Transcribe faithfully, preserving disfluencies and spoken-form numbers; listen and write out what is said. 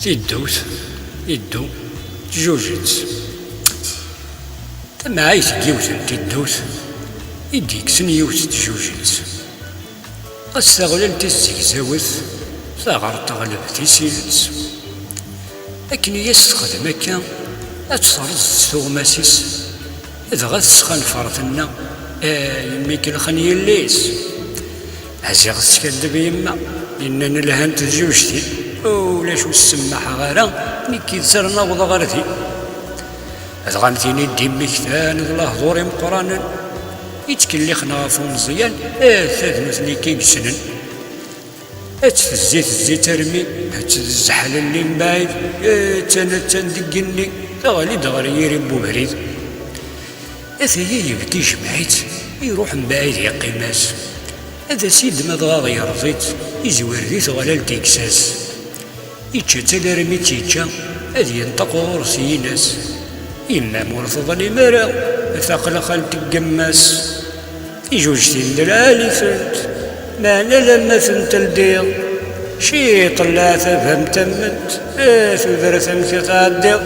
Tiddewt, iddu, tjujet. Tamɛayt n yiwet n tiddewt i d-yekksen yiwet n tjujet. Ɣas taɣlalt i tzegzawet, taɣert teɣleb tisilt. Akken i as-texdem akka, ad tt-terreẓ s tuɣmas-is, dɣa tesxenfer tenna: "Ay, mi kelxen yelli-s!" Ziɣ teskaddeb yemma, yenna: "Lhant tjuǧtin, ulac ur ssemmaḥeɣ ara, nekk yid-s ar naweḍ ɣer din." Dɣa am tin i d-immektan d lehdur imeqqranen, ittkellixen ɣef umeẓyan, ata d nutni i k-yessnen. Ad tt-tezzi tezzi-tt armi ad tt-tezzeḥlelli mebɛid, attan attan deg igenni, teɣli-d ɣer yiri n ubrid. Ataya yebki ijmeɛ-itt, iruḥ mebɛid yeqqim-as. Ad as-yeddem adɣaɣ yerẓ-itt, izwir di teɣlalt yekkes-as. Ičča-tt alarmi tt-ičča, ad yenṭeq ɣur-s yinas: "Yemma-m ur teḍlim ara, a taxelxalt n yemma-s." Tijujtin d lɛali-tent, meɛna lamma tent-teldiḍ, ciṭ n leɛtab am tamment, a tudert amek ad tɛeddiḍ.